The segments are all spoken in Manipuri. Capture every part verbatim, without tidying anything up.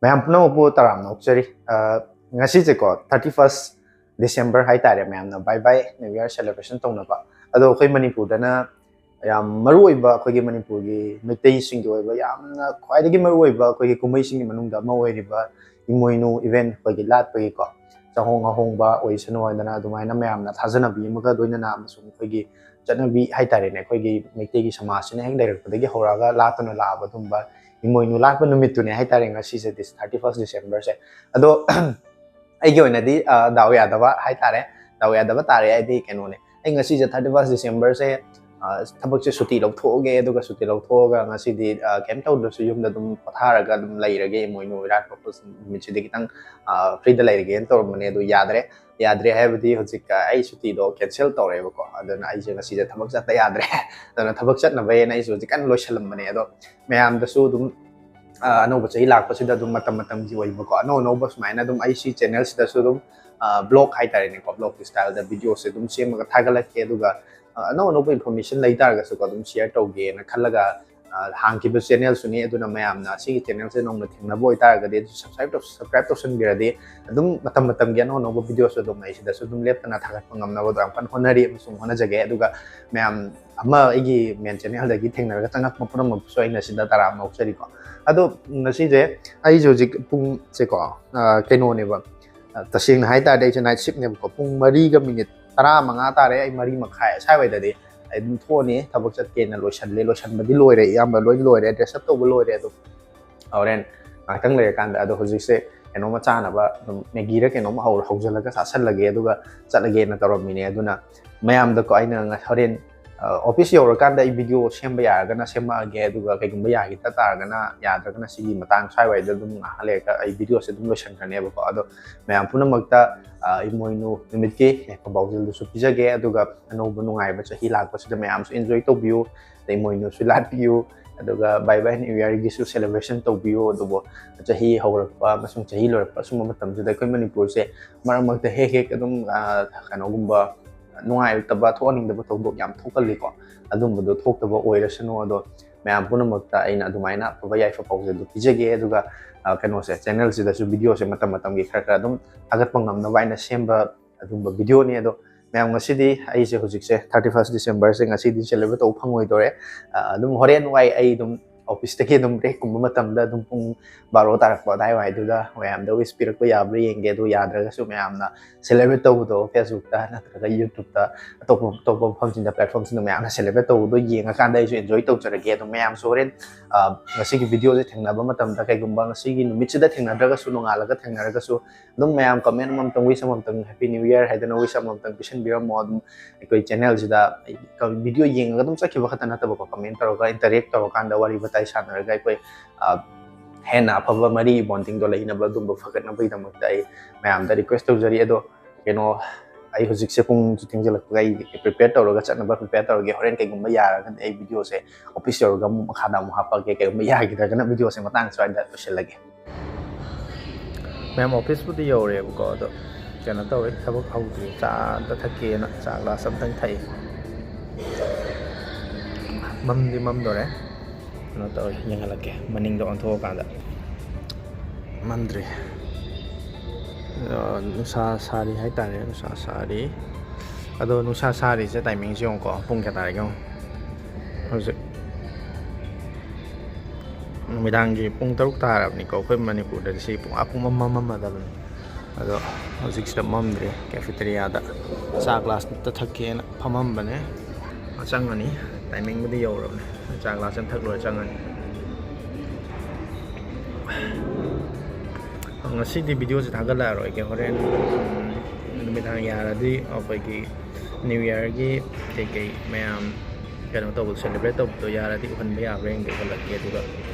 ꯃꯌꯥꯝ ꯄꯨꯝꯅꯃꯛꯄꯨ ꯇꯔꯥꯝꯅ ꯑꯣꯛꯆꯔꯤ꯫ ꯑ, ꯉꯁꯤꯁꯦꯀꯣ, thirty first December ꯍꯥꯏꯇꯥꯔꯦ, ꯃꯌꯥꯝꯅ Bye Bye New Year celebration ꯇꯧꯅꯕ꯫ ꯑꯗꯣ ꯑꯩꯈꯣꯏ ꯃꯅꯤꯄꯨꯔꯗꯅ ꯌꯥꯝ ꯃꯔꯨ ꯑꯣꯏꯕ, ꯑꯩꯈꯣꯏꯒꯤ ꯃꯅꯤꯄꯨꯔꯒꯤ ꯃꯩꯇꯩꯁꯤꯡꯒꯤ ꯑꯣꯏꯕ ꯌꯥꯝꯅ ꯈ꯭ꯋꯥꯏꯗꯒꯤ ꯃꯔꯨ ꯑꯣꯏꯕ ꯑꯩꯈꯣꯏꯒꯤ ꯀꯨꯝꯍꯩꯁꯤꯡꯒꯤ ꯃꯅꯨꯡꯗ ꯑꯃ ꯑꯣꯏꯔꯤꯕ ꯏꯃꯣꯏꯅꯨ event, ꯑꯩꯈꯣꯏꯒꯤ ꯂꯥꯠꯄꯒꯤꯀꯣ, ꯆꯥꯍꯣꯡ ꯉꯥꯍꯣꯡꯕ ꯑꯣꯏꯁꯅꯨ ꯍꯥꯏꯗꯅ ꯑꯗꯨꯃꯥꯏꯅ ꯃꯌꯥꯝꯅ ꯊꯥꯖꯅꯕꯤ ꯑꯃꯒ ꯂꯣꯏꯅꯅ, ꯑꯃꯁꯨꯡ ꯑꯩꯈꯣꯏꯒꯤ ꯆꯠꯅꯕꯤ ꯍꯥꯏꯇꯥꯔꯦꯅꯦ, ꯑꯩꯈꯣꯏꯒꯤ ꯃꯩꯇꯩꯒꯤ ꯁꯃꯥꯖꯁꯤꯅ ꯍꯦꯛ ꯂꯩꯔꯛꯄꯗꯒꯤ ꯍꯧꯔꯛꯑꯒ ꯂꯥꯠꯇꯨꯅ ꯂꯥꯛꯑꯕ ꯑꯗꯨꯝꯕ ꯏꯃꯣꯏꯅꯨ ꯂꯥꯠꯄ ꯅꯨꯃꯤꯠꯇꯨꯅꯦ ꯍꯥꯏꯇꯥꯔꯦ ꯉꯁꯤꯁꯦ, thirty first Decemberꯁꯦ꯫ ꯑꯗꯣ ꯑꯩꯒꯤ ꯑꯣꯏꯅꯗꯤ, ꯑ, ꯗꯥꯎ ꯌꯥꯗꯕ ꯍꯥꯏꯇꯥꯔꯦ, ꯗꯥꯎ ꯌꯥꯗꯕ ꯇꯥꯔꯦ ꯍꯥꯏꯗꯤ ꯀꯩꯅꯣꯅꯦ, ꯑꯩ ꯉꯁꯤꯁꯦ thirty first Decemberꯁꯦ, ꯑ, ꯊꯕꯛꯁꯦ ꯁꯨꯇꯤ ꯂꯧꯊꯣꯛꯑꯒꯦ, ꯑꯗꯨꯒ ꯁꯨꯇꯤ ꯂꯧꯊꯣꯛꯑꯒ ꯉꯁꯤꯗꯤ, ꯑ, ꯀꯩꯝ ꯇꯧꯗ꯭ꯔꯁꯨ ꯌꯨꯝꯗ ꯑꯗꯨꯝ ꯄꯣꯊꯥꯔꯒ ꯑꯗꯨꯝ ꯂꯩꯔꯒꯦ, ꯏꯃꯣꯏꯅꯨ ꯏꯔꯥꯠ ꯄꯣꯛꯄ ꯅꯨꯃꯤꯠꯁꯤꯗꯤ ꯈꯤꯇꯪ, ꯑ, freeꯗ ꯂꯩꯔꯒꯦꯅ ꯇꯧꯔꯝꯕꯅꯦ, ꯑꯗꯨ ꯌꯥꯗ꯭ꯔꯦ꯫ ꯌꯥꯗ꯭ꯔꯦ ꯍꯥꯏꯕꯗꯤ ꯍꯧꯖꯤꯛ, ꯑ, ꯑꯩ ꯁꯨꯇꯤꯗꯣ cancel ꯇꯧꯔꯦꯕꯀꯣ, ꯑꯗꯨꯅ ꯑꯩꯁꯦ ꯉꯁꯤꯁꯦ ꯊꯕꯛ ꯆꯠꯇ ꯌꯥꯗ꯭ꯔꯦ꯫ ꯑꯗꯨꯅ ꯊꯕꯛ ꯆꯠꯅꯕ ꯍꯥꯏꯅ ꯑꯩꯁꯦ ꯍꯧꯖꯤꯛ ꯀꯟꯅ ꯂꯣꯏꯁꯜꯂꯝꯕꯅꯦ꯫ ꯑꯗꯣ ꯃꯌꯥꯝꯗꯁꯨ ꯑꯗꯨꯝ, ꯑ, ꯑꯅꯧꯕ ꯆꯍꯤ ꯂꯥꯛꯄꯁꯤꯗ ꯑꯗꯨꯝ ꯃꯇꯝ ꯃꯇꯝꯒꯤ ꯑꯣꯏꯕꯀꯣ, ꯑꯅꯧ ꯑꯅꯧꯕ ꯁꯨꯃꯥꯏꯅ ꯑꯗꯨꯝ ꯑꯩ ꯁꯤ channelꯁꯤꯗꯁꯨ ꯑꯗꯨꯝ, ꯑ, vlog ꯍꯥꯏꯇꯥꯔꯦꯅꯦꯀꯣ, vlogꯀꯤ styleꯗ videoꯁꯦ ꯑꯗꯨꯝ ꯁꯦꯝꯃꯒ ꯊꯥꯒꯠꯂꯛꯀꯦ꯫ ꯑꯗꯨꯒ, ꯑ, ꯑꯅꯧ ꯑꯅꯧꯕ information ꯂꯩ ꯇꯥꯔꯒꯁꯨꯀꯣ, ꯑꯗꯨꯝ share ꯇꯧꯒꯦꯅ ꯈꯜꯂꯒ, ꯑ, ꯍꯥꯡꯈꯤꯕ channelꯁꯨꯅꯤ꯫ ꯑꯗꯨꯅ ꯃꯌꯥꯝꯅ ꯑꯁꯤꯒꯤ channelꯁꯦ ꯅꯧꯅ ꯊꯦꯡꯅꯕ ꯑꯣꯏꯇꯥꯔꯒꯗꯤ ꯑꯗꯨ subscribe ꯇꯧ-, subscribe ꯇꯧꯁꯟꯕꯤꯔꯗꯤ ꯑꯗꯨꯝ ꯃꯇꯝ ꯃꯇꯝꯒꯤ ꯑꯅꯧ ꯑꯅꯧꯕ videoꯁꯨ ꯑꯗꯨꯝ ꯑꯩ ꯁꯤꯗꯁꯨ ꯑꯗꯨꯝ ꯂꯦꯞꯇꯅ ꯊꯥꯒꯠꯄ ꯉꯝꯅꯕꯗꯣ ꯌꯥꯝ ꯀꯟꯅ ꯍꯣꯠꯅꯔꯤ ꯑꯃꯁꯨꯡ ꯍꯣꯠꯅꯖꯒꯦ꯫ ꯑꯗꯨꯒ ꯃꯌꯥꯝ ꯑꯃ ꯑꯩꯒꯤ main channelꯗꯒꯤ ꯊꯦꯡꯅꯔꯒ ꯆꯪꯉꯛꯄ ꯄꯨꯝꯅꯃꯛꯁꯨ ꯑꯩꯅ ꯁꯤꯗ ꯇꯔꯥꯝꯅ ꯑꯣꯛꯆꯔꯤꯀꯣ꯫ ꯑꯗꯣ ꯉꯁꯤꯁꯦ ꯑꯩꯁꯦ ꯍꯧꯖꯤꯛ ꯄꯨꯡꯁꯦꯀꯣ, ꯑ, ꯀꯩꯅꯣꯅꯦꯕ, ꯑ, ꯇꯁꯦꯡꯅ ꯍꯥꯏ ꯇꯥꯔꯗꯤ ꯑꯩꯁꯦ night shiftꯅꯦꯕꯀꯣ꯫ ꯄꯨꯡ ꯃꯔꯤꯒ minute ꯇꯔꯥ ꯃꯉꯥ ꯇꯥꯔꯦ, ꯑꯩ ꯃꯔꯤ ꯃꯈꯥꯏ ꯁ꯭ꯋꯥꯏꯋꯥꯏꯗꯗꯤ ꯑꯩ ꯑꯗꯨꯝ ꯊꯣꯛꯑꯅꯤ꯫ ꯊꯕꯛ ꯆꯠꯀꯦꯅ ꯂꯣꯏꯁꯜꯂꯦ, ꯂꯣꯏꯁꯟꯕꯗꯤ ꯂꯣꯏꯔꯦ, ꯑꯌꯥꯝꯕ ꯂꯣꯏ ꯂꯣꯏꯔꯦ, dress up ꯇꯧꯕ ꯂꯣꯏꯔꯦ꯫ ꯑꯗꯨꯝ ꯍꯣꯔꯦꯟ ꯉꯥꯏꯍꯥꯛꯇꯪ ꯂꯩꯔꯀꯥꯟꯗ, ꯑꯗꯣ ꯍꯧꯖꯤꯛꯁꯦ ꯀꯩꯅꯣꯝꯃ ꯆꯥꯅꯕ ꯑꯗꯨꯝ Maggiꯔ ꯀꯩꯅꯣꯝꯃ ꯍꯧꯔ ꯍꯧꯖꯤꯜꯂꯒ ꯆꯥꯁꯜꯂꯒꯦ, ꯑꯗꯨꯒ ꯆꯠꯂꯒꯦꯅ ꯇꯧꯔꯝꯃꯤꯅꯦ꯫ ꯑꯗꯨꯅ ꯃꯌꯥꯝꯗꯀꯣ ꯑꯩꯅ ꯉ-, ꯍꯣꯔꯦꯟ, ꯑ, office ꯌꯧꯔꯀꯥꯟꯗ ꯑꯩ video ꯁꯦꯝꯕ ꯌꯥꯔꯒꯅ ꯁꯦꯝꯃꯛꯑꯒꯦ, ꯑꯗꯨꯒ ꯀꯩꯒꯨꯝꯕ ꯌꯥꯈꯤꯗ ꯇꯥꯔꯒꯅ, ꯌꯥꯗ꯭ꯔꯒꯅ ꯁꯤꯒꯤ ꯃꯇꯥꯡ ꯁ꯭ꯋꯥꯏꯋꯥꯏꯗ ꯑꯗꯨꯝ ꯉꯥꯏꯍꯥꯛ ꯂꯩꯔꯒ ꯑꯩ videoꯁꯦ ꯑꯗꯨꯝ ꯂꯣꯏꯁꯟꯈ꯭ꯔꯅꯦꯕꯀꯣ꯫ ꯑꯗꯣ ꯃꯌꯥꯝ ꯄꯨꯝꯅꯃꯛꯇ, ꯑ, ꯏꯃꯣꯏꯅꯨ ꯅꯨꯃꯤꯠꯀꯤ ꯌꯥꯏꯐ ꯄꯥꯎꯖꯦꯜꯗꯨꯁꯨ ꯄꯤꯖꯒꯦ, ꯑꯗꯨꯒ ꯑꯅꯧꯕ ꯅꯨꯡꯉꯥꯏꯕ ꯆꯍꯤ ꯂꯥꯛꯄꯁꯤꯗ ꯃꯌꯥꯝꯁꯨ enjoy ꯇꯧꯕꯤꯌꯨ꯫ ꯑꯗꯩ ꯏꯃꯣꯏꯅꯨꯁꯨ ꯂꯥꯠꯄꯤꯌꯨ, ꯑꯗꯨꯒ Bye Bye New Yearꯒꯤꯁꯨ celebration ꯇꯧꯕꯤꯌꯨ꯫ ꯑꯗꯨꯕꯨ ꯆꯍꯤ ꯍꯧꯔꯛꯄ ꯑꯃꯁꯨꯡ ꯆꯍꯤ ꯂꯣꯏꯔꯛꯄ ꯁꯨꯝꯕ ꯃꯇꯝꯁꯤꯗ ꯑꯩꯈꯣꯏ ꯃꯅꯤꯄꯨꯔꯁꯦ ꯃꯔꯛ ꯃꯔꯛꯇ ꯍꯦꯛ ꯍꯦꯛ ꯑꯗꯨꯝ, ꯑ, ꯀꯩꯅꯣꯒꯨꯝꯕ ꯅꯨꯡꯉꯥꯏꯇꯕ, ꯊꯣꯛꯍꯟꯅꯤꯡꯗꯕ ꯊꯧꯗꯣꯛ ꯌꯥꯝ ꯊꯣꯛꯀꯜꯂꯤꯀꯣ꯫ ꯑꯗꯨꯝꯕꯗꯣ ꯊꯣꯛꯇꯕ ꯑꯣꯏꯔꯁꯅꯨ꯫ ꯑꯗꯣ ꯃꯌꯥꯝ ꯄꯨꯝꯅꯃꯛꯇ ꯑꯩꯅ ꯑꯗꯨꯃꯥꯏꯅ ꯑꯐꯕ ꯌꯥꯏꯐ ꯄꯥꯎꯖꯦꯜꯗꯨ ꯄꯤꯖꯒꯦ꯫ ꯑꯗꯨꯒ ꯀꯩꯅꯣꯁꯦ, ꯆꯦꯅꯦꯜꯁꯤꯗꯁꯨ ꯚꯤꯗꯤꯑꯣꯁꯦ ꯃꯇꯝ ꯃꯇꯝꯒꯤ ꯈꯔ ꯈꯔ ꯑꯗꯨꯝ ꯊꯥꯒꯠꯄ ꯉꯝꯅꯕ ꯑꯩꯅ ꯁꯦꯝꯕ ꯑꯗꯨꯝꯕ ꯚꯤꯗꯤꯑꯣꯅꯤ꯫ ꯑꯗꯣ ꯃꯌꯥꯝ, ꯉꯁꯤꯗꯤ ꯑꯩꯁꯦ ꯍꯧꯖꯤꯛꯁꯦ thirty first Decemberꯁꯦ ꯉꯁꯤꯗꯤ ꯁꯦꯂꯦꯕ꯭ꯔꯦꯠ ꯇꯧꯕ ꯐꯪꯉꯣꯏꯗꯣꯔꯦ꯫ ꯑꯗꯨꯝ ꯍꯣꯔꯦꯟ ꯋꯥꯏ ꯑꯩ ꯑꯗꯨꯝ ꯑꯣꯐꯤꯁꯇꯒꯤ ꯑꯗꯨꯝ ꯕ꯭ꯔꯦꯛꯀꯨꯝꯕ ꯃꯇꯝꯗ ꯑꯗꯨꯝ ꯄꯨꯡ ꯕꯥꯔꯣ ꯇꯥꯔꯛꯄ ꯑꯗꯥꯏꯋꯥꯏꯗꯨꯗ ꯃꯌꯥꯝꯗ ꯋꯤꯁ ꯄꯤꯔꯛꯄ ꯌꯥꯕ꯭ꯔꯥ ꯌꯦꯡꯒꯦ꯫ ꯑꯗꯨ ꯌꯥꯗ꯭ꯔꯒꯁꯨ ꯃꯌꯥꯝꯅ ꯁꯦꯂꯦꯕ꯭ꯔꯦꯠ ꯇꯧꯕꯗꯣ Facebookꯇ ꯅꯠꯇ꯭ꯔꯒ YouTubeꯇ, ꯑꯇꯣꯞꯄ ꯑꯇꯣꯞꯄ ꯃꯐꯝꯁꯤꯡꯗ, platformꯁꯤꯡꯗ ꯃꯌꯥꯝꯅ ꯁꯦꯂꯦꯕ꯭ꯔꯦꯠ ꯇꯧꯕꯗꯣ ꯌꯦꯡꯉꯀꯥꯟꯗ ꯑꯩꯁꯨ ꯑꯦꯟꯖꯣꯏ ꯇꯧꯖꯔꯒꯦ꯫ ꯑꯗꯨꯝ ꯃꯌꯥꯝꯁꯨ ꯍꯣꯔꯦꯟ ꯉꯁꯤꯒꯤ ꯚꯤꯗꯤꯑꯣꯁꯦ ꯊꯦꯡꯅꯕ ꯃꯇꯝꯗ, ꯀꯩꯒꯨꯝꯕ ꯉꯁꯤꯒꯤ ꯅꯨꯃꯤꯠꯁꯤꯗ ꯊꯦꯡꯅꯗ꯭ꯔꯒꯁꯨ, ꯅꯣꯡꯉꯥꯜꯂꯒ ꯊꯦꯡꯅꯔꯒꯁꯨ, ꯑꯗꯨꯝ ꯃꯌꯥꯝ ꯀꯃꯦꯟ ꯑꯃꯃꯝꯇꯪ, ꯋꯤꯁ ꯑꯃꯃꯝꯇꯪ, Happy New Year ꯍꯥꯏꯗꯅ ꯋꯤꯁ ꯑꯃꯃꯝꯇꯪ ꯄꯤꯁꯟꯕꯤꯔꯝꯃꯣ꯫ ꯑꯗꯨꯝ ꯑꯩꯈꯣꯏ ꯆꯦꯅꯦꯜꯁꯤꯗ ꯚꯤꯗꯤꯑꯣ ꯌꯦꯡꯉꯒ ꯑꯗꯨꯝ ꯆꯠꯈꯤꯕ ꯈꯛꯇ ꯅꯠꯇꯕꯀꯣ, ꯀꯃꯦꯟ ꯇꯧꯔꯒ, ꯏꯟꯇꯔꯦꯛ ꯇꯧꯔꯀꯥꯟꯗ, ꯋꯥꯔꯤ ꯋꯥꯇꯥꯏ ꯁꯥꯟꯅꯔꯒ ꯑꯩꯈꯣꯏ ꯍꯦꯟꯅ ꯑꯐꯕ ꯃꯔꯤ, ꯕꯣꯟꯗꯤꯡꯗꯣ ꯂꯩꯅꯕ, ꯑꯗꯨꯝꯕ ꯐꯒꯠꯅꯕꯒꯤꯗꯃꯛꯇ ꯑꯩ ꯃꯌꯥꯝꯗ ꯔꯤꯀ꯭ꯋꯦꯁ ꯇꯧꯖꯔꯤ꯫ ꯑꯗꯣ ꯀꯩꯅꯣ, ꯑꯩ ꯍꯧꯖꯤꯛꯁꯦ ꯄꯨꯡꯁꯨ ꯊꯦꯡꯖꯤꯜꯂꯛꯄꯒ ꯑꯩ ꯄ꯭ꯔꯤꯄꯦꯌꯔ ꯇꯧꯔꯒ ꯆꯠꯅꯕ ꯄ꯭ꯔꯤꯄꯦꯌꯔ ꯇꯧꯔꯒꯦ꯫ ꯍꯣꯔꯦꯟ ꯀꯩꯒꯨꯝꯕ ꯌꯥꯔꯒꯗꯤ ꯑꯩ ꯚꯤꯗꯤꯑꯣꯁꯦ ꯑꯣꯐꯤꯁ ꯌꯧꯔꯒ ꯑꯃꯨꯛ ꯃꯈꯥꯗ ꯑꯃꯨꯛ ꯍꯥꯞꯄꯛꯑꯒꯦ꯫ ꯀꯩꯒꯨꯝꯕ ꯌꯥꯈꯤꯗ꯭ꯔꯒꯅ ꯚꯤꯗꯤꯑꯣꯁꯦ ꯃꯇꯥꯡ ꯁ꯭ꯋꯥꯏꯗ ꯂꯣꯏꯁꯤꯜꯂꯒꯦ꯫ ꯃꯌꯥꯝ, ꯑꯣꯐꯤꯁꯄꯨꯗꯤ ꯌꯧꯔꯦꯕꯀꯣ, ꯑꯗꯣ ꯀꯩꯅꯣ ꯇꯧꯔꯦ, ꯊꯕꯛ ꯍꯧꯗ꯭ꯔꯤ, ꯆꯥ ꯑꯝꯇ ꯊꯛꯀꯦꯅ ꯆꯥ ꯒ꯭ꯂꯥꯁ ꯑꯝꯇꯪ ꯊꯛꯏ꯫ ꯃꯝꯗꯤ ꯃꯝꯗꯣꯔꯦ꯫ ꯀꯩꯅꯣ ꯇꯧꯔꯦ, ꯌꯦꯡꯍꯜꯂꯛꯀꯦ ꯃꯅꯤꯡꯗ ꯑꯣꯟꯊꯣꯛꯑꯀꯥꯟꯗ꯫ ꯃꯝꯗ꯭ꯔꯤ꯫ ꯑ, ꯅꯨꯡꯁꯥ ꯁꯥꯔꯤ ꯍꯥꯏꯇꯥꯔꯦ, ꯅꯨꯡꯁꯥ ꯁꯥꯔꯤ꯫ ꯑꯗꯣ ꯅꯨꯡꯁꯥ ꯁꯥꯔꯤꯁꯦ ꯇꯥꯏꯃꯤꯡꯁꯦ ꯌꯦꯡꯉꯨꯀꯣ, ꯄꯨꯡ ꯀꯌꯥ ꯇꯥꯔꯒꯦ ꯌꯦꯡꯉꯨ꯫ ꯍꯧꯖꯤꯛ ꯅꯨꯃꯤꯗꯥꯡꯒꯤ ꯄꯨꯡ ꯇꯔꯨꯛ ꯇꯥꯔꯕꯅꯤꯀꯣ꯫ ꯑꯩꯈꯣꯏ ꯃꯅꯤꯄꯨꯔꯗꯗꯤ ꯁꯤ ꯄꯨꯡ, ꯑꯥ, ꯄꯨꯡ ꯑꯃ ꯃꯝꯃꯗꯕꯅꯤ꯫ ꯑꯗꯣ ꯍꯧꯖꯤꯛꯁꯤꯗ ꯃꯝꯗ꯭ꯔꯤ꯫ ꯀꯦꯐꯦꯇꯦꯔꯤꯌꯥꯗ ꯆꯥ ꯒ꯭ꯂꯥꯁ ꯑꯝꯇ ꯊꯛꯀꯦꯅ ꯐꯝꯃꯝꯕꯅꯦ꯫ ꯆꯪꯉꯅꯤ, ꯇꯥꯏꯃꯤꯡꯕꯨꯗꯤ ꯌꯧꯔꯕꯅꯦ꯫ ꯆꯥ ꯒ꯭ꯂꯥꯁ ꯑꯃ ꯊꯛ ꯂꯣꯏꯔ ꯆꯪꯉꯅꯤ꯫ ꯉꯁꯤꯗꯤ ꯚꯤꯗꯤꯑꯣꯁꯦ ꯊꯥꯒꯠꯂꯛꯑꯔꯣꯏꯒꯦ꯫ ꯍꯣꯔꯦꯟ, ꯎꯝ, ꯅꯨꯃꯤꯗꯥꯡ ꯌꯥꯔꯗꯤ ꯑꯩꯈꯣꯏꯒꯤ New Yearꯒꯤ ꯀꯩꯀꯩ ꯃꯌꯥꯝ ꯀꯩꯅꯣ ꯇꯧꯕꯗꯣ, ꯁꯦꯂꯦꯕ꯭ꯔꯦꯠ ꯇꯧꯕꯗꯣ ꯌꯥꯔꯗꯤ ꯎꯍꯟꯕ ꯌꯥꯕ꯭ꯔꯥ ꯌꯦꯡꯒꯦ, ꯎꯍꯜꯂꯛꯀꯦ꯫ ꯑꯗꯨꯒ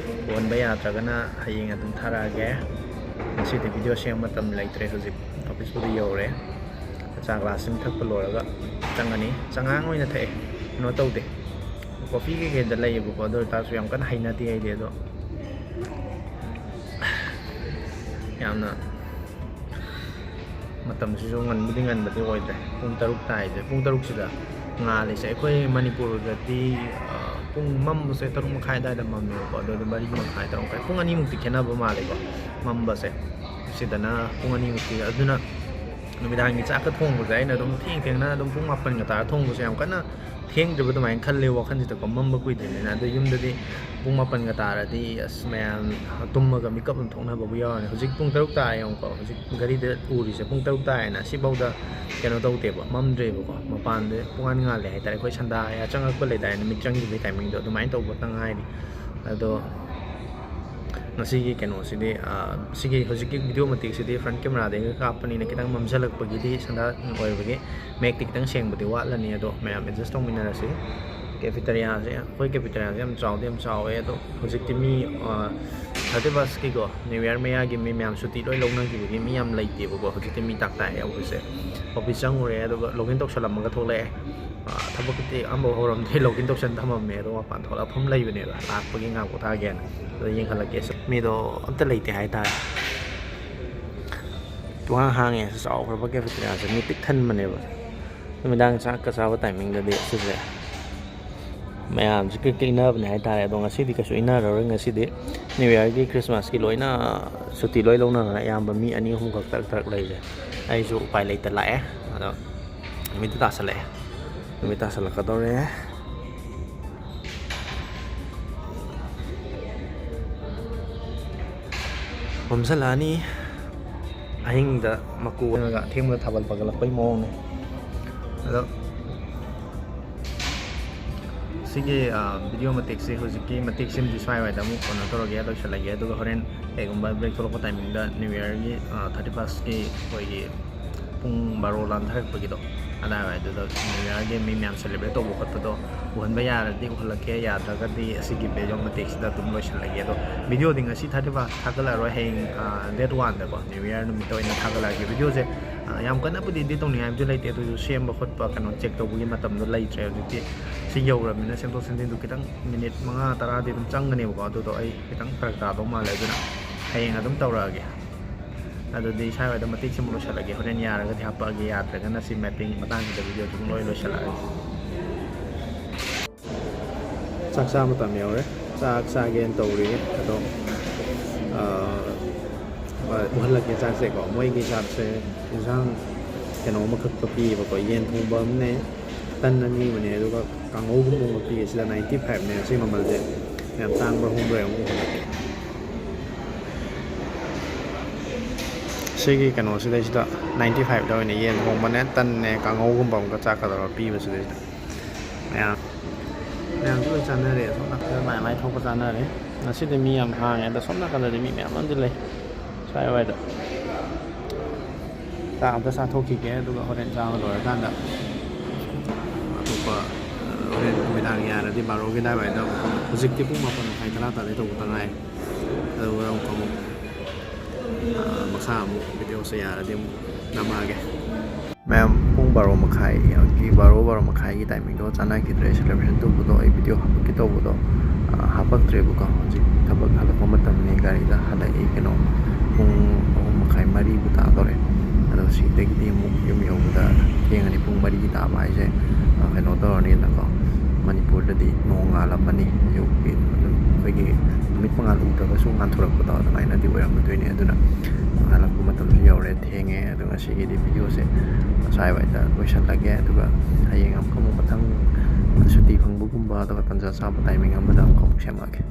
ꯎꯍꯟꯕ ꯌꯥꯗ꯭ꯔꯒꯅ ꯍꯌꯦꯡ ꯑꯗꯨꯝ ꯊꯥꯔꯛꯑꯒꯦ꯫ ꯉꯁꯤꯗꯤ ꯚꯤꯗꯤꯑꯣ ꯁꯦꯝꯕ ꯃꯇꯝ ꯂꯩꯇ꯭ꯔꯦ꯫ ꯍꯧꯖꯤꯛ ꯑꯣꯐꯤꯁꯄꯨꯗꯤ ꯌꯧꯔꯦ꯫ ꯆꯥ ꯒ꯭ꯂꯥꯁ ꯑꯃ ꯊꯛꯄ ꯂꯣꯏꯔꯒ ꯆꯪꯉꯅꯤ꯫ ꯆꯉꯥꯡ ꯑꯣꯏꯅ ꯊꯛꯑꯦ, ꯀꯩꯅꯣ ꯇꯧꯗꯦ꯫ ꯀꯣꯐꯤ ꯀꯩꯀꯩꯗ ꯂꯩꯌꯦꯕꯀꯣ, ꯑꯗꯨ ꯑꯣꯏꯇꯥꯔꯁꯨ ꯌꯥꯝ ꯀꯟꯅ ꯍꯩꯅꯗꯦ ꯑꯩꯗꯤ꯫ ꯑꯗꯣ ꯌꯥꯝꯅ ꯃꯇꯝꯁꯤꯁꯨ ꯉꯟꯕꯨꯗꯤ ꯉꯟꯕꯗꯤ ꯑꯣꯏꯗ꯭ꯔꯦ꯫ ꯄꯨꯡ ꯇꯔꯨꯛ ꯇꯥꯏꯁꯦ꯫ ꯄꯨꯡ ꯇꯔꯨꯛꯁꯤꯗ ꯉꯥꯜꯂꯤꯁꯦ꯫ ꯑꯩꯈꯣꯏ ꯃꯅꯤꯄꯨꯔꯗꯗꯤ, ꯑ, ꯄꯨꯡ ꯃꯝꯕꯁꯦ ꯇꯔꯨꯛ ꯃꯈꯥꯏ ꯑꯗꯨꯋꯥꯏꯗ ꯃꯝꯃꯦꯕꯀꯣ, ꯑꯗꯨ ꯑꯗꯨꯝ ꯃꯔꯤ ꯃꯈꯥꯏ, ꯇꯔꯨꯛ ꯃꯈꯥꯏ, ꯄꯨꯡ ꯑꯅꯤꯃꯨꯛꯇꯤ ꯈꯦꯠꯅꯕ ꯃꯥꯜꯂꯦꯀꯣ ꯃꯝꯕꯁꯦ꯫ ꯁꯤꯗꯅ ꯄꯨꯡ ꯑꯅꯤꯃꯨꯛꯇꯤ꯫ ꯑꯗꯨꯅ ꯅꯨꯃꯤꯗꯥꯡꯒꯤ ꯆꯥꯛꯀ ꯊꯣꯡꯕꯁꯦ ꯑꯩꯅ ꯑꯗꯨꯝ ꯊꯦꯡ ꯊꯦꯡꯅ ꯑꯗꯨꯝ ꯄꯨꯡ ꯃꯥꯄꯟꯒ ꯇꯥꯔ ꯊꯣꯡꯕꯁꯦ ꯌꯥꯝ ꯀꯟꯅ ꯊꯦꯡꯗ꯭ꯔꯤꯕ ꯑꯗꯨꯃꯥꯏꯅ ꯈꯜꯂꯦ ꯋꯥꯈꯜꯁꯤꯗꯀꯣ, ꯃꯝꯕ ꯀꯨꯏꯗ꯭ꯔꯤꯕꯅꯤꯅ꯫ ꯑꯗꯣ ꯌꯨꯝꯗꯗꯤ ꯄꯨꯡ ꯃꯥꯄꯟꯒ ꯇꯥꯔꯗꯤ ꯑꯁ ꯃꯌꯥꯝ ꯇꯨꯝꯃꯒ ꯃꯤꯀꯞ ꯑꯗꯨꯝ ꯊꯣꯛꯅꯕꯕꯨ ꯌꯥꯎꯔꯅꯤ꯫ ꯍꯧꯖꯤꯛ ꯄꯨꯡ ꯇꯔꯨꯛ ꯇꯥꯔꯦ ꯌꯦꯡꯉꯨꯀꯣ, ꯍꯧꯖꯤꯛ ꯘꯔꯤꯗ ꯎꯔꯤꯁꯦ ꯄꯨꯡ ꯇꯔꯨꯛ ꯇꯥꯔꯦꯅ꯫ ꯁꯤꯐꯥꯎꯗ ꯀꯩꯅꯣ ꯇꯧꯗꯦꯕ, ꯃꯝꯗ꯭ꯔꯦꯕꯀꯣ꯫ ꯃꯄꯥꯟꯗ ꯄꯨꯡꯉꯥꯟ ꯉꯥꯜꯂꯦ ꯍꯥꯏꯇꯥꯔꯦ꯫ ꯑꯩꯈꯣꯏ ꯁꯟꯗꯥ ꯍꯥꯏ ꯆꯪꯉꯛꯄ ꯂꯩꯗꯥꯏ, ꯅꯨꯃꯤꯠ ꯆꯪꯈꯤꯕꯒꯤ ꯇꯥꯏꯃꯤꯡꯗꯣ ꯑꯗꯨꯃꯥꯏꯅ ꯇꯧꯕꯇ ꯉꯥꯏꯔꯤ꯫ ꯑꯗꯣ ꯉꯁꯤꯒꯤ ꯀꯩꯅꯣꯁꯤꯗꯤ, ꯑ, ꯁꯤꯒꯤ ꯍꯧꯖꯤꯛꯀꯤ ꯚꯤꯗꯤꯑꯣ ꯃꯇꯦꯛꯁꯤꯗꯤ ꯐ꯭ꯔꯟ ꯀꯦꯃꯦꯔꯥꯗꯒꯤ ꯀꯥꯞꯄꯅꯤꯅ ꯈꯤꯇꯪ ꯃꯝꯁꯤꯜꯂꯛꯄꯒꯤꯗꯤ ꯁꯟꯗꯥ ꯑꯣꯏꯕꯒꯤ ꯃꯌꯦꯛꯇꯤ ꯈꯤꯇꯪ ꯁꯦꯡꯕꯗꯤ ꯋꯥꯠꯂꯅꯤ꯫ ꯑꯗꯣ ꯃꯌꯥꯝ ꯑꯦꯗꯖꯁ ꯇꯧꯃꯤꯟꯅꯔꯁꯤ꯫ ꯀꯦꯐꯦꯇꯦꯔꯤꯌꯥꯁꯦ, ꯑꯩꯈꯣꯏ ꯀꯦꯐꯦꯇꯦꯔꯤꯌꯥꯁꯦ ꯌꯥꯝ ꯆꯥꯎꯗꯤ ꯌꯥꯝ ꯆꯥꯎꯋꯦ꯫ ꯑꯗꯣ ꯍꯧꯖꯤꯛꯇꯤ ꯃꯤ, ꯑ, ꯊꯥꯔꯇꯤ ꯐꯥꯔꯁꯀꯤꯀꯣ, ꯅ꯭ꯌꯨ ꯌꯔ ꯃꯌꯥꯒꯤ ꯃꯤ ꯃꯌꯥꯝ ꯁꯨꯇꯤ ꯂꯣꯏ ꯂꯧꯅꯈꯤꯕꯒꯤ ꯃꯤ ꯌꯥꯝ ꯂꯩꯇꯦꯕꯀꯣ꯫ ꯍꯧꯖꯤꯛꯇꯤ ꯃꯤ ꯇꯥꯛ ꯇꯥꯛꯑꯦ ꯑꯣꯐꯤꯁꯁꯦ꯫ ꯑꯣꯐꯤꯁ ꯆꯪꯉꯨꯔꯦ, ꯑꯗꯨꯒ ꯂꯣꯒꯏꯟ ꯇꯧꯁꯜꯂꯝꯃꯒ ꯊꯣꯛꯂꯛꯑꯦ꯫ ꯑ, ꯊꯕꯛꯇꯤ ꯑꯃꯐꯥꯎ ꯍꯧꯔꯝꯗꯦ, ꯂꯣꯒꯏꯟ ꯇꯧꯁꯟ ꯊꯝꯃꯝꯃꯦ꯫ ꯑꯗꯣ ꯃꯄꯥꯟ ꯊꯣꯛꯂꯛꯑ ꯐꯝ ꯂꯩꯕꯅꯦꯕ, ꯂꯥꯛꯄꯒꯤ ꯉꯥꯏꯍꯥꯛ ꯄꯣꯊꯥꯒꯦꯅ꯫ ꯑꯗꯣ ꯌꯦꯡꯍꯜꯂꯛꯀꯦ꯫ ꯃꯤꯗꯣ ꯑꯝꯇ ꯂꯩꯇꯦ ꯍꯥꯏꯇꯥꯔꯦ꯫ ꯄꯨꯡꯍꯥꯡ ꯍꯥꯡꯉꯦ꯫ ꯆꯥꯎꯈ꯭ꯔꯕ ꯀꯦꯐꯦꯇꯦꯔꯤꯌꯥꯁꯦ, ꯃꯤ ꯄꯤꯛ ꯊꯟꯕꯅꯦꯕ꯫ ꯅꯨꯃꯤꯗꯥꯡ ꯆꯥꯛꯀ ꯆꯥꯕ ꯇꯥꯏꯃꯤꯡꯗꯗꯤ ꯁꯤꯁꯦ ꯃꯌꯥꯝꯁꯦ ꯀ꯭ꯔꯤꯛ ꯀ꯭ꯔꯤꯛ ꯏꯟꯅꯕꯅꯦ ꯍꯥꯏꯇꯥꯔꯦ꯫ ꯑꯗꯣ ꯉꯁꯤꯗꯤ ꯀꯩꯁꯨ ꯏꯟꯅꯔꯔꯣꯏ꯫ ꯉꯁꯤꯗꯤ ꯅ꯭ꯌꯨ ꯌꯔꯒꯤ, ꯈ꯭ꯔꯤꯁꯃꯥꯁꯀꯤ ꯂꯣꯏꯅ ꯁꯨꯇꯤ ꯂꯣꯏ ꯂꯧꯅꯗꯅ ꯑꯌꯥꯝꯕ ꯃꯤ ꯑꯅꯤ ꯑꯍꯨꯝꯈꯛ, ꯇꯔꯛ ꯇꯔꯛ ꯂꯩꯔꯦ꯫ ꯑꯩꯁꯨ ꯎꯄꯥꯏ ꯂꯩꯇ ꯂꯥꯛꯑꯦ꯫ ꯑꯗꯣ ꯅꯨꯃꯤꯠꯇꯤ ꯇꯥꯁꯜꯂꯛꯑꯦ, ꯅꯨꯃꯤꯠ ꯇꯥꯁꯜꯂꯛꯀꯗꯧꯔꯦ꯫ ꯃꯝꯁꯤꯜꯂꯛꯑꯅꯤ꯫ ꯑꯍꯤꯡꯗ ꯃꯀꯨ ꯑꯣꯟꯂꯒ ꯑꯊꯦꯡꯕꯗ ꯊꯥꯕꯜ ꯐꯒꯠꯂꯛꯄꯩ ꯃꯑꯣꯡꯅꯦ꯫ ꯑꯗꯣ ꯁꯤꯒꯤ, ꯑ, ꯚꯤꯗꯤꯑꯣ ꯃꯇꯦꯛꯁꯦ, ꯍꯧꯖꯤꯛꯀꯤ ꯃꯇꯦꯛꯁꯤꯃꯗꯤ ꯁ꯭ꯋꯥꯏꯋꯥꯏꯗ ꯑꯃꯨꯛ ꯀꯩꯅꯣ ꯇꯧꯔꯒꯦ, ꯂꯣꯏꯁꯤꯜꯂꯒꯦ꯫ ꯑꯗꯨꯒ ꯍꯣꯔꯦꯟ ꯀꯩꯒꯨꯝꯕ ꯕ꯭ꯔꯦꯛ ꯊꯣꯛꯂꯛꯄ ꯇꯥꯏꯃꯤꯡꯗ ꯅ꯭ꯌꯨ ꯌꯔꯒꯤ, ꯑ, ꯊꯥꯔꯇꯤ ꯐꯥꯔꯁꯀꯤ ꯑꯩꯈꯣꯏꯒꯤ ꯄꯨꯡ ꯕꯥꯔꯣ ꯂꯥꯟꯊꯔꯛꯄꯒꯤꯗꯣ, ꯑꯗꯥꯏꯋꯥꯏꯗꯨꯗ ꯅ꯭ꯌꯨ ꯌꯔꯒꯤ ꯃꯤ ꯃꯌꯥꯝ ꯁꯦꯂꯦꯕ꯭ꯔꯦꯠ ꯇꯧꯕ ꯈꯣꯠꯄꯗꯣ ꯎꯍꯟꯕ ꯌꯥꯔꯗꯤ ꯎꯍꯜꯂꯛꯀꯦ, ꯌꯥꯗ꯭ꯔꯒꯗꯤ ꯑꯁꯤꯒꯤ ꯚꯤꯗꯤꯑꯣ ꯃꯇꯦꯛꯁꯤꯗ ꯑꯗꯨꯝ ꯂꯣꯏꯁꯤꯜꯂꯒꯦ꯫ ꯑꯗꯣ ꯚꯤꯗꯤꯑꯣꯗꯤ ꯉꯁꯤ ꯊꯥꯔꯇꯤ ꯐꯥꯔꯁ ꯊꯥꯒꯠꯂꯛꯑꯔꯣꯏ, ꯍꯌꯦꯡ, ꯑ, ꯗꯦꯠ ꯋꯥꯟꯗꯀꯣ, ꯅ꯭ꯌꯨ ꯌꯔ ꯅꯨꯃꯤꯠꯇ ꯑꯣꯏꯅ ꯊꯥꯒꯠꯂꯛꯑꯒꯦ꯫ ꯚꯤꯗꯤꯑꯣꯁꯦ, ꯑ, ꯌꯥꯝ ꯀꯟꯅꯕꯨꯗꯤ ꯏꯗꯤꯠ ꯇꯧꯅꯤꯡꯉꯥꯏꯕꯨꯗꯤ ꯂꯩꯇꯦ, ꯑꯗꯨꯁꯨ ꯁꯦꯝꯕ ꯈꯣꯠꯄ, ꯀꯩꯅꯣ, ꯆꯦꯛ ꯇꯧꯕꯒꯤ ꯃꯇꯝꯗꯣ ꯂꯩꯇ꯭ꯔꯦ ꯍꯧꯖꯤꯛꯇꯤ꯫ ꯁꯤ ꯌꯧꯔꯕꯅꯤꯅ ꯁꯦꯝꯗꯣꯛ ꯁꯦꯝꯖꯤꯟꯗꯣ ꯈꯤꯇꯪ ꯃꯤꯅꯤꯠ ꯃꯉꯥ ꯇꯔꯥꯗꯤ ꯑꯗꯨꯝ ꯆꯪꯒꯅꯦꯕꯀꯣ, ꯑꯗꯨꯗꯣ ꯑꯩ ꯈꯤꯇꯪ ꯐꯔꯛ ꯇꯥꯗꯧ ꯃꯥꯜꯂꯦ꯫ ꯑꯗꯨꯅ ꯍꯌꯦꯡ ꯑꯗꯨꯝ ꯇꯧꯔꯛꯑꯒꯦ꯫ ꯑꯗꯨꯗꯤ ꯁ꯭ꯋꯥꯏꯋꯥꯏꯗ ꯃꯇꯦꯛꯁꯤꯃ ꯂꯣꯏꯁꯤꯜꯂꯒꯦ, ꯍꯣꯔꯦꯟ ꯌꯥꯔꯒꯗꯤ ꯍꯥꯞꯄꯛꯑꯒꯦ, ꯌꯥꯗ꯭ꯔꯒꯅ ꯁꯤ ꯃꯦꯄꯤꯡ ꯃꯇꯥꯡꯁꯤꯗ ꯚꯤꯗꯤꯑꯣ ꯑꯗꯨꯝ ꯂꯣꯏ ꯂꯣꯏꯁꯤꯜꯂꯛꯑꯒꯦ꯫ ꯆꯥꯛ ꯆꯥ ꯃꯇꯝ ꯌꯧꯔꯦ꯫ ꯆꯥꯛ ꯆꯥꯒꯦꯅ ꯇꯧꯔꯤꯌꯦ꯫ ꯑꯗꯣ, ꯑ, ꯍꯣꯏ, ꯎꯍꯜꯂꯛꯀꯦ ꯆꯥꯛꯁꯦꯀꯣ꯫ ꯃꯣꯏꯒꯤ ꯆꯥꯛꯁꯦ ꯏꯟꯁꯥꯡ ꯀꯩꯅꯣ ꯑꯃꯈꯛꯇ ꯄꯤꯌꯦꯕꯀꯣ, ꯌꯦꯟ ꯊꯣꯡꯕ ꯑꯃꯅꯦ, ꯇꯟ ꯑꯅꯤ ꯑꯃꯅꯦ, ꯑꯗꯨꯒ ꯀꯥꯡꯍꯧꯒꯨꯝꯕ ꯑꯃ ꯄꯤꯌꯦ꯫ ꯁꯤꯗ ninety five ꯅꯦ꯫ ꯁꯤ ꯃꯃꯜꯁꯦ ꯌꯥꯝ ꯇꯥꯡꯕ꯭ꯔꯥ ꯍꯣꯡꯕ꯭ꯔꯥ ꯑꯃꯨꯛ ꯎꯍꯜꯂꯛꯀꯦ꯫ ꯁꯤꯒꯤ ꯀꯩꯅꯣꯁꯤꯗꯩꯁꯤꯗ ninety five ꯗ ꯑꯣꯏꯅ ꯌꯦꯟ ꯊꯣꯡꯕꯅꯦ, ꯇꯟꯅꯦ, ꯀꯥꯡꯍꯧꯒꯨꯝꯕ ꯑꯃꯒ ꯆꯥꯛꯀ ꯇꯧꯔꯒ ꯄꯤꯕꯁꯤꯗꯩꯁꯤꯗ ꯃꯌꯥꯝ, ꯃꯌꯥꯝꯁꯨ ꯂꯣꯏ ꯆꯥꯅꯔꯦ꯫ ꯑꯁꯣꯝ ꯅꯥꯀꯟꯗ ꯃꯥꯏ ꯃꯥꯏ ꯊꯣꯛꯄ ꯆꯥꯅꯔꯦ꯫ ꯉꯁꯤꯗꯤ ꯃꯤ ꯌꯥꯝ ꯍꯥꯡꯉꯦ꯫ ꯑꯗꯣ ꯁꯣꯝ ꯅꯥꯀꯟꯗꯗꯤ ꯃꯤ ꯃꯌꯥꯝ ꯑꯃꯗꯤ ꯂꯩ꯫ ꯁ꯭ꯋꯥꯏꯋꯥꯏꯗ ꯆꯥꯛ ꯑꯝꯇ ꯆꯥꯊꯣꯛꯈꯤꯒꯦ, ꯑꯗꯨꯒ ꯍꯣꯔꯦꯟ ꯆꯥꯕ ꯂꯣꯏꯔꯀꯥꯟꯗ ꯑꯇꯣꯞꯄ, ꯑ, ꯍꯣꯔꯦꯟ ꯅꯨꯃꯤꯗꯥꯡ ꯌꯥꯔꯗꯤ ꯕꯥꯔꯣꯒꯤ ꯑꯗꯥꯏꯋꯥꯏꯗ ꯑꯃꯨꯛ꯫ ꯍꯧꯖꯤꯛꯇꯤ ꯄꯨꯡ ꯃꯥꯄꯟ ꯃꯈꯥꯏ ꯇꯔꯥ ꯇꯥꯗꯣꯏ ꯇꯧꯕꯗ ꯉꯥꯏ꯫ ꯑꯗꯨꯒ ꯑꯃꯨꯛ, ꯑꯃꯨꯛ, ꯑ, ꯃꯈꯥ ꯑꯃꯨꯛ ꯚꯤꯗꯤꯑꯣꯁꯦ ꯌꯥꯔꯗꯤ ꯑꯃꯨꯛ ꯅꯝꯃꯛꯑꯒꯦ꯫ ꯃꯌꯥꯝ, ꯄꯨꯡ ꯕꯥꯔꯣ ꯃꯈꯥꯏꯒꯤ, ꯕꯥꯔꯣ, ꯕꯥꯔꯣ ꯃꯈꯥꯏꯒꯤ ꯇꯥꯏꯃꯤꯡꯗꯣ ꯆꯥꯟꯅꯈꯤꯗ꯭ꯔꯦ꯫ ꯁꯦꯂꯦꯕ꯭ꯔꯦꯁꯟ ꯇꯧꯕꯗꯣ ꯑꯩ ꯚꯤꯗꯤꯑꯣ ꯍꯥꯞꯄꯛꯀꯦ ꯇꯧꯕꯗꯣ, ꯑ, ꯍꯥꯞꯄꯛꯇ꯭ꯔꯦꯕꯀꯣ꯫ ꯍꯧꯖꯤꯛ ꯊꯕꯛ ꯍꯜꯂꯛꯄ ꯃꯇꯝꯅꯤ, ꯒꯥꯔꯤꯗ ꯍꯜꯂꯛꯏ, ꯀꯩꯅꯣ, ꯄꯨꯡ ꯑꯍꯨꯝ ꯃꯈꯥꯏ, ꯃꯔꯤꯕꯨ ꯇꯥꯗꯧꯔꯦ꯫ ꯑꯗꯣ ꯁꯤꯗꯒꯤꯗꯤ ꯑꯃꯨꯛ ꯌꯨꯝ ꯌꯧꯕꯗ ꯊꯦꯡꯉꯅꯤ꯫ ꯄꯨꯡ ꯃꯔꯤ ꯇꯥꯕ ꯍꯥꯏꯁꯦ, ꯑ, ꯀꯩꯅꯣ ꯇꯧꯔꯅꯤꯅꯀꯣ, ꯃꯅꯤꯄꯨꯔꯗꯗꯤ ꯅꯣꯡ ꯉꯥꯜꯂꯝꯃꯅꯤ꯫ ꯑꯌꯨꯛꯀꯤ ꯑꯗꯨꯝ ꯑꯩꯈꯣꯏꯒꯤ ꯅꯨꯃꯤꯠ ꯃꯉꯥꯜ ꯎꯗ꯭ꯔꯒꯁꯨ ꯉꯥꯟꯊꯣꯔꯛꯄꯗꯣ ꯑꯗꯨꯃꯥꯏꯅꯗꯤ ꯑꯣꯏꯔꯝꯃꯗꯣꯏꯅꯦ꯫ ꯑꯗꯨꯅ ꯍꯜꯂꯛꯄ ꯃꯇꯝꯁꯨ ꯌꯧꯔꯦ, ꯊꯦꯡꯉꯦ꯫ ꯑꯗꯣ ꯉꯁꯤꯒꯤꯗꯤ ꯚꯤꯗꯤꯑꯣꯁꯦ ꯁ꯭ꯋꯥꯏꯋꯥꯏꯗ ꯂꯣꯏꯁꯤꯜꯂꯒꯦ, ꯑꯗꯨꯒ ꯍꯌꯦꯡ ꯑꯃꯨꯛꯀ ꯑꯃꯨꯛ ꯃꯊꯪ ꯁꯨꯇꯤ ꯐꯪꯕꯒꯨꯝꯕ, ꯑꯗꯨꯒ ꯇꯟꯖꯥ ꯆꯥꯕ ꯇꯥꯏꯃꯤꯡ ꯑꯃꯗ ꯑꯃꯨꯛꯀ ꯑꯃꯨꯛ ꯁꯦꯝꯃꯛꯑꯒꯦ꯫